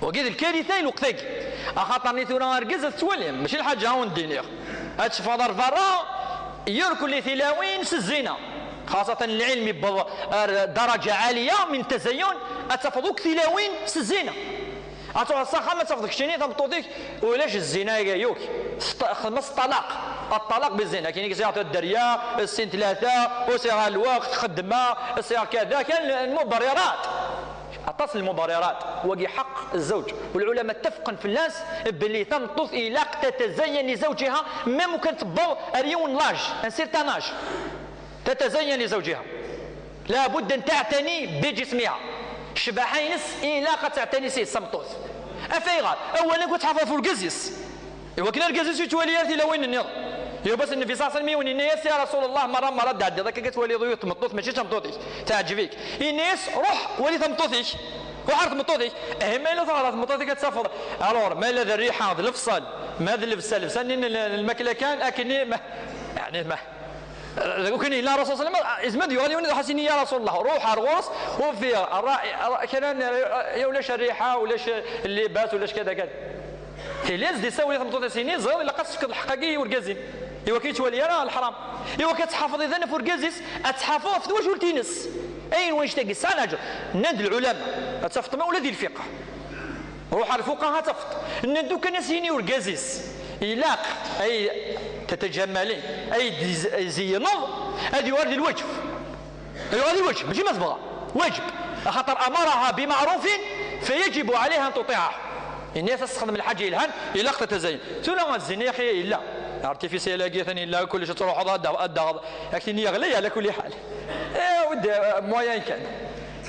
Wagi d lkarita i lweqt-agi. Axaṭer ni tura argaz ad t-twalim, mačči lḥaǧa a wen-d-iniɣ. Ad teffɣeḍ ar berra, yurkel i tilawin s zzina. Xaṣatan lɛilm yewweḍ ar daraǧa ɛaliya min tazayun, ad tafeḍ akk tilawin s zzina. Ad truḥeḍ s axxam, ad tafeḍ keččini tameṭṭut-ik, ulac zzina-agi yakk. Xedmeɣ ṭṭalaq. Ṭṭalaq bi zzina. Akken i k-sɛiɣ dderya, sin tlata, ur sɛiɣ ara lweqt, xeddmeɣ, sɛiɣ kada, kan lmubarrirat. Aṭas n lmubarrirat. Wagi ḥeqq zzawǧ. Ulɛulama ttafqen fell-as belli tameṭṭut ilaq تتزين لزوجها, même وكان tewweḍ ar yiwen l'âge, un certain âge. تتزين لزوجها. لابد أن تعتني بجسمها. Ccbaḥa-ines ilaq ad teɛtani s-, tameṭṭut. Af ayɣer? Awal akk ad tḥafeḍ ɣef urgaz-is. Iwakken argaz-is ur yettwali ara tilawin nniḍen. Yuba-s Nnbi ṣalla Llahu ɛalayhi wa sallam, yiwen yenna-yas: "Ya Rasul Allah, merra merra d-tɛeddiḍ akka, ad twaliḍ yiwet tmeṭṭut, mačči d tameṭṭut-ik, teɛǧeb-ik." Yenna-yas: "Ruḥ, wali tameṭṭut-ik. Ruḥ ar tmeṭṭut-ik." Ahi ma yella truḥeḍ ar tmeṭṭut-ik ad tafeḍ. Alors, ma yella d rriḥa, d lefṣel, ma d llebsa, llebsa-nni n l-, n lmakla kan, akken i, ma, yeɛni, ma, Ur kan yella Rasul ṣalla Llahu ɛalayhi wa sallam, izmer ad yuɣal yiwen ad as-yini: "Ya Rasul Allah, ruḥ ar ɣur-s, ufiɣ rra-, rra-, kra n, ya ulac rriḥa, ulac llibas, ulac kada kada." Tili ad s-d-isawel i tmeṭṭut-is, yini: "Ẓriɣ ilaq ad s-tefkeḍ lḥeqq-agi i urgaz-im, iwakken ur yettwali ara leḥram, iwakken ad tḥafeḍ idan ɣef urgaz-is, ad tḥafeḍ ɣef twacult-ines." Ayen wannect-agi yesɛa leɛǧer. Nnan-d lɛulama, ad tafeḍ ma ula di lfiqh. Ruḥ ar lfuqaha ad tafeḍ. Nnan-d ukan ad s-yini urgaz-is, ilaq ay تتجملي, ay d-, ay zeyneḍ, ad yuɣal d lwajeb. Ad yuɣal d lwajeb, mačči ma tebɣa. Wajeb. Axaṭer أمرها بمعروف فيجب عليها أن تطيعه. Yenna-yas ad s-texdem lḥaǧa yelhan, ilaq تتزين. Tura zzina, yaxi, yella. Artificiel-agi atan yella, kullec ad truḥeḍ ad d-, ad d-taɣeḍ. Ak-tini yeɣli, ɛla kulli ḥal. Eh, ود-, moyen kan.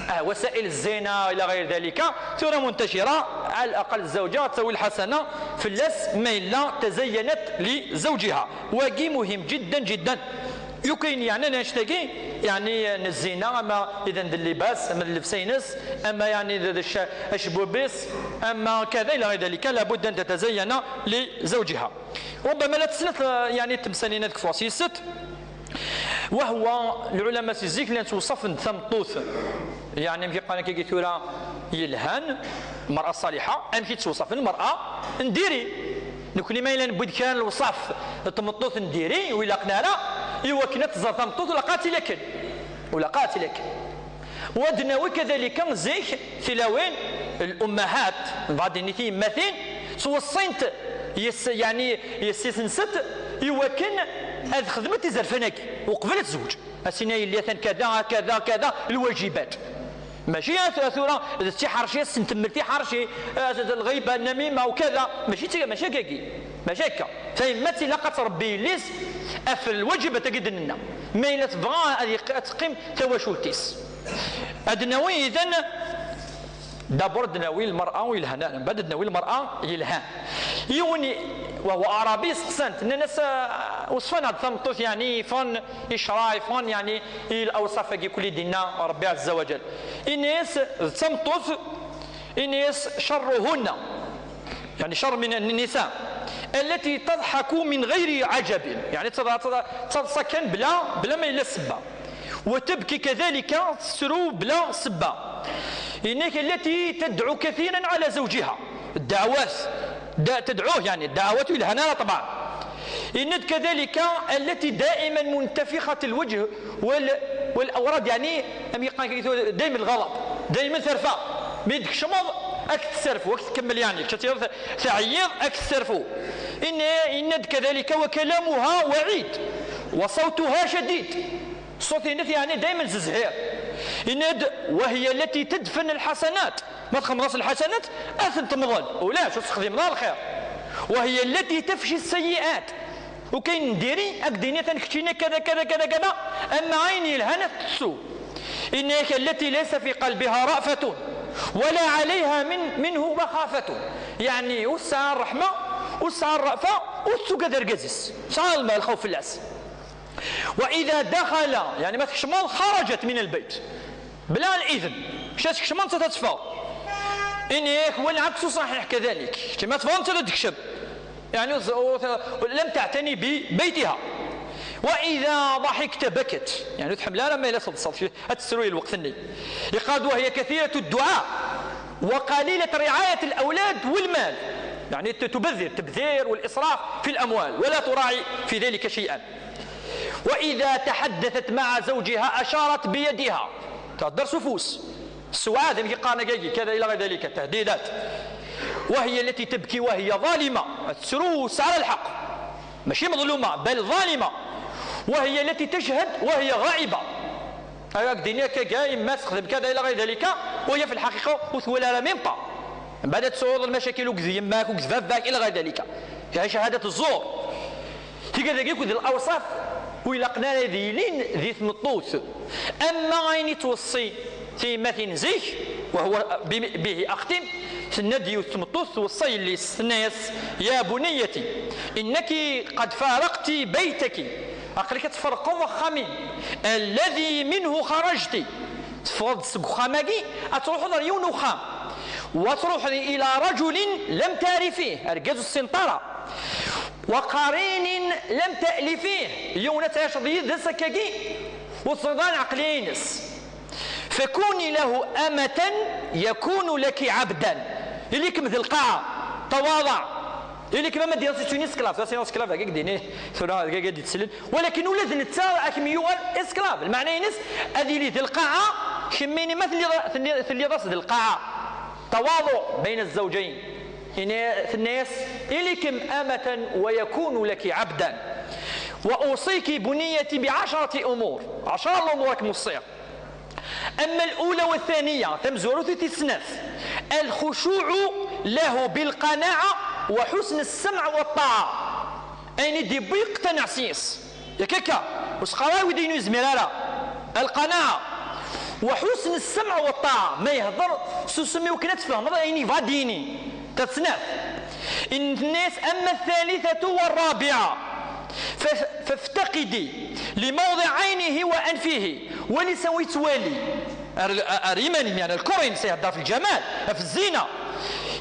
Ah, وسائل الزنا إلى غير ذلك, tura منتشرة, على الأقل الزوجة ad tawi lḥasana fell-as ma yella تزينت لزوجها. Wagi muhim جدا جدا. Yukin yeɛnan annect-agi, yeɛni n zzina, ama idan d llibas, ama d llebsa-ines, ama yeɛni d, d cc-, acebbub-is, ama kada إلى غير ذلك, لابد أن تتزين لزوجها. ربما la tessneḍ, eh, yeɛni temsalin ad kfuɣ s yis-s. وهو, lɛulama si zik llan ttwaṣṣafen-d tameṭṭut, yeɛni amek i qqaren akkagi tura, yelhan, المرأة الصالحة, amek i ttwaṣṣafen? Lmer'a n diri. Nekni ma yella newwi-d kra n lewṣaf n tmeṭṭut n diri, ur ilaqen ara, iwakken ad tẓer tameṭṭut, ur ilaq ad tili akken. Ur ilaq ad tili akken. Wa d-nawi kadalika zik tilawin, الأمهات, nebɣa ad d-nini tiyemmatin, ttweṣṣint yes-, yeɛni yessi-tsent iwakken ad xedment izerfan-agi uqbel ad tezweǧ. Ad s-tini: "A yelli, atan kada, kada, kada, lwajibat." Mačči a, a tura d tiḥerci, ad sen-temmel tiḥerci, eh, d lɣiba, nnamima, u kada. Mačči d ti-, mačči akkagi. Mačči akka. Tayemmat ilaq ad tṛebbi yelli-s ɣef lwajibat-agi d-nenna. Ma yella tebɣa ad yeq-, ad teqqim tawacult-is. Ad d-nawi idan, d'abord ad d-nawi lmer'a yelhan, ad d-nawi lmer'a yelhan. Yiwen i-, وهو أعرابي, steqsan-t, nnan-as, ah, وصفنا-d tameṭṭut, yeɛni, yeffɣen i ccṛeɛ, yeffɣen, yeɛni, i lawṣaf-agi kulli d-yenna Ṛebbi ɛezza wa ǧal. Ini-as, d tameṭṭut, ini-as, شرهن, yeɛni, شر من النساء, التي تضحك من غير عجب, yeɛni, d taḍ-, d taḍ-, d taḍsa kan bla, bla ma yella ssebba. وتبكي كذلك, tettru bla ssebba. Yenna-k, التي تدعو كثيرا على زوجها, الدعوات, da-, تدعوه, yeɛni, الدعوات yelhan ara طبعا. Yenna-d كذلك, التي دائما منتفخة الوجه وال-, والأوراد, yeɛni, am yeqqar, دائم الغضب, دائما terfa. Mi d-tkecmeḍ, ad k-tesserfu, ad k-tkemmel, yeɛni, kečč ad teɛyiḍ, ad k-tesserfu. Yenna-, yenna-d كذلك, وكلامها وعيد, وصوتها شديد. Ṣṣut-ines, yeɛni, daymen zezhir. Yenna-d, وهي التي تدفن الحسنات. Ma txedmeḍ-as lḥasanat, ad tent-temḍel. Ulac, ur texdim ara lxir. وهي التي تفشي السيئات. Ukayen n diri, ad k-d-ini atan keččini kada, kada, kada, kada, ama ayen yelhan ad t-tettu. Yenna-k, التي ليس في قلبها رأفة ولا عليها من، منه مخافة. Yeɛni, ur tesɛa ṛṛeḥma, ur tesɛa ṛṛafa, ur tettugad argaz-is. Tesɛa lxawf fell-as. وإذا دخل, yeɛni, ma tkecmeḍ, خرجت من البيت بلا الإذن. Kečč ad tkecmeḍ, nettat ad teffeɣ. Ini-ak, والعكس صحيح كذلك. Kečč ma teffɣeḍ, nettat ad tekcem. Yeɛni, ur, ur, لم تعتني ببيتها. وإذا ضحكت بكت. Yeɛni, ur tḥemmel ara ma yella teḍsa, ad tettru i lweqt-nni. Yeqqar-d, وهي كثيرة الدعاء وقليلة رعاية الأولاد والمال. يعني، ت-، تبذر، تبذير والإسراف في الأموال، ولا تراعي في ذلك شيئا. وإذا تحدثت مع زوجها أشارت بيدها. تهدر s ufus. السوعة, ذي كي قالنا جاجي، كذا إلى غير ذلك، تهديدات. وهي التي تبكي وهي ظالمة. Tettru, tesɛa lḥeqq. ماشي مظلومة، بل ظالمة. وهي التي تشهد وهي غائبة. Ara k-d-ini akka, ga yemma texdem kada ila ɣer dalika, وهي في الحقيقة ur twala ara même pas. Mbeɛd ad tesɛuḍ lmacakil akked yemma-k, akked baba-k, ila ɣer dalika. Ihi cahadat zzur. Tigad-agi akked lawṣaf ur ilaqen ara ad yilin di tmeṭṭut. Ama ayen i ttweṣṣi tyemmatin zik, وهو به أختم, tenna-d yiwet tmeṭṭut tweṣṣa yelli-s, tenna-yas: يا بنيتي، إنك قد فارقت بيتك. Aql-ik ad tferqeḍ axxam-im. الذي منه خرجت. Teffɣeḍ-d seg uxxam-agi, ad truḥeḍ ar yiwen uxxam. وتروحي إلى رجل لم تعرفيه, argaz ur tessineḍ ara. وقرين لم تألفيه, yiwen ad tɛiceḍ yid-s akkagi, ur teẓriḍ ara lɛeqliya-ines. فكوني له أمة يكون لك عبدا. Ili-kem d lqaɛa, tawaḍeɛ. Ili-kem ama d-yenna c'est une esclave, ça c'est un esclave, akka d-ini, tura, akka d-yettselin. Walakin ula d netta ad kem-yuɣal esclave. Lmeɛna-ines, ad yili d lqaɛa, kemmini ma telliḍ, telli-, telliḍ-as d lqaɛa. تواضع بين الزوجين. Ini-, tenna-yas: إليكم أمة ويكون لك عبدا. وأوصيك بنيتي بعشرة أمور. عشرة الأمور راك موصيها. أما الأولى والثانية, tamezwarut d tis snat, الخشوع له بالقناعة وحسن السمع والطاعة. Ayen i d-yewwi iqtanaɛ s-yes. Yak akka, ur s-qqar ara wid ayen ur yezmir ara. القناعة وحسن السمع والطاعة. Ma yehder, susem i wakken ad tfehmeḍ ayen yebɣa ad d-yini. Ta d snat. Tenna-yas: أما الثالثة والرابعة ف-، فافتقدي لموضع عينه وأنفه. Wali s anwa yettwali. Ar, ar iman-im, yeɛni, lkor-ines, ihedder ɣef lǧamal, ɣef zzina.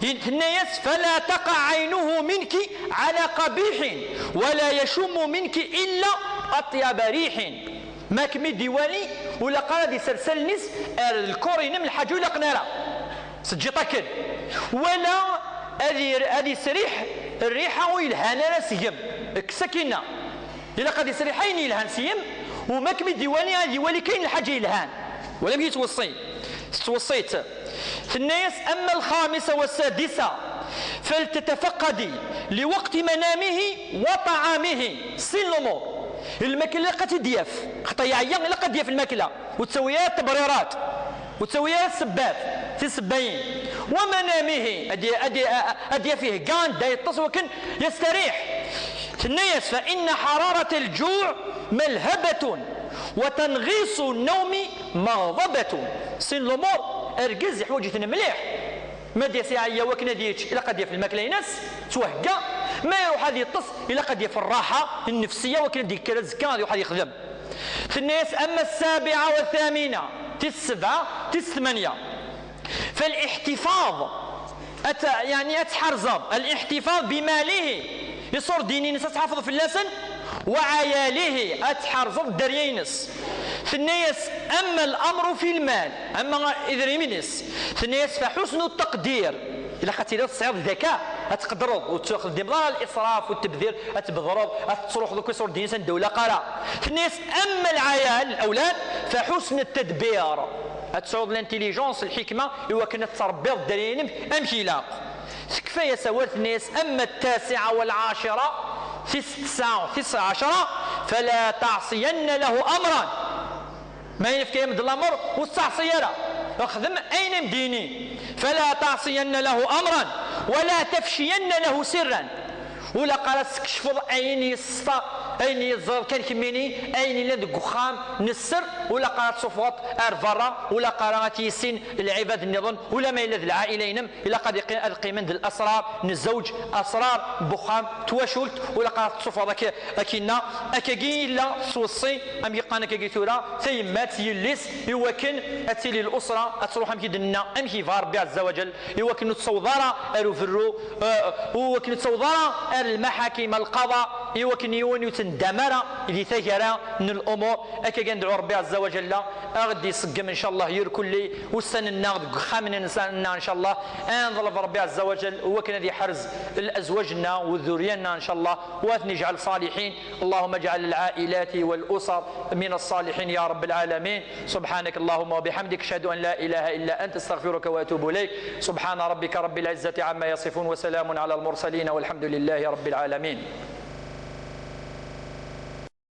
Tenna-yas: فلا تقع عينه منك على قبيح ولا يشم منك إلا أطيب ريح. Ma kem-id-iwali, ur ilaq ara ad isers allen-is ar lkor-inem, lḥaǧa ur ilaqen ara. Teǧǧiḍ akken. Wala ad ir-, ad isriḥ rriḥa ur yelhan ara seg-m. Kkes akkinna. Ilaq ad isriḥ ayen yelhan seg-m, u ma kem-id-iwali, ad iwali kan lḥaǧa yelhan. Wala mi yettweṣṣi. Tettweṣṣi-tt. Tenna-yas: أما الخامسة والسادسة فلتتفقدي لوقت منامه وطعامه. Sin lumuṛ. Lmakla ilaq ad tt-id-yaf. Xaṭer yeɛya, ilaq ad d-yaf lmakla. Ur ttawi ara tebrirat. Ur ttawi ara ssebbat, tisebbayin. ومنامه, ad y-, ad y-, ad yaf ihegga anda yeṭṭes wakken yestariḥ. Tenna-yas: فإن حرارة الجوع ملهبة وتنغيص النوم مغضبة. Sin lumuṛ, argaz iḥwaǧ-iten mliḥ. Ma d-yas iɛeyya wakken ad yečč, ilaq ad yaf lmakla-ines, ttwahegga. Ma iruḥ ad yeṭṭes, ilaq ad yaf rraḥa nnefsiya wakken ad d-yekker azekka ad iruḥ ad yexdem. Tenna-yas: أما السابعة والثامنة, tis sebɛa, tis tmanya, فالاحتفاظ, ad t-, yeɛni ad tḥerzeḍ, الاحتفاظ بماله, iṣurdiyen-ines ad tḥafeḍ fell-asen, وعياله, ad tḥerzeḍ dderya-ines. Tenna-yas: أما الأمر في المال, ama idrimen-is, tenna-yas: فحسن التقدير, ilaq ad tiliḍ tesɛiḍ ذكاء, ad tqedreḍ, ur txeddimeḍ ara الإسراف والتبذير, ad tbedreḍ, ad tettruḥeḍ akk iṣurdiyen-is anda ur ilaq ara. Tenna-yas: أما العيال, الأولاد, فحسن التدبير, ad tesɛuḍ l'intelligence, lḥikma, i wakken ad tettṛebbiḍ dderya-inem amek ilaq. Tekfa-yas awal, tenna-yas: أما التاسعة والعاشرة, tis tesɛa, tis ɛecṛa, فلا تعصين له أمرا. Ma yefka-yam-d lamer, ur tettaɛṣi ara, xdem ayen am d-yini. فلا تعصين له أمرا ولا تفشين له سرا. Ur ilaq ara ad teskecfeḍ ayen yesfa, ayen yeẓriḍ kan kemmini, ayen yellan deg uxxam n sser, ur ilaq ara ad tsuffɣeḍ ar berra, ur ilaq ara ad t-yissin lɛibad nniḍen, ula ma yella d lɛaila-inem, ilaq ad iqqi-, ad qqimen d lasrar n zzewǧ, asrar n uxxam, twacult, ur ilaq ara ad tsuffɣeḍ ak-, akinna. Akkagi yella tettweṣṣi, amek i qqaren akkagi tura, tayemmat, yelli-s, i wakken ad tili lusra, ad truḥ amek i d-nenna, amek yebɣa Rebbi Ɛezza wa Ǧell, i wakken ur tessaweḍ ara ar uberru, eh, i wakken ur tessaweḍ ara ar lmaḥakim, alqaḍa, i wakken yiwen ur yettendam ara di taggara n lumuṛ. Akka kan, nedɛu Ṛebbi Ɛezza wa Ǧalla a ɣ-d-iṣeggem, ncallah, irkelli ussan-nneɣ deg uxxam-nneɣ, ncallah, a neḍleb Ṛebbi Ɛezza wa Ǧalla wakken ad iḥrez lezwaǧ-nneɣ u ddurya-nneɣ, ncallah, وأن نجعل صالحين. اللهم اجعل العائلات والأسر من الصالحين يا رب العالمين. سبحانك اللهم وبحمدك، أشهد أن لا إله إلا أنت، أستغفرك وأتوب إليك. سبحان ربك رب العزة عما يصفون، وسلام على المرسلين، والحمد لله رب العالمين.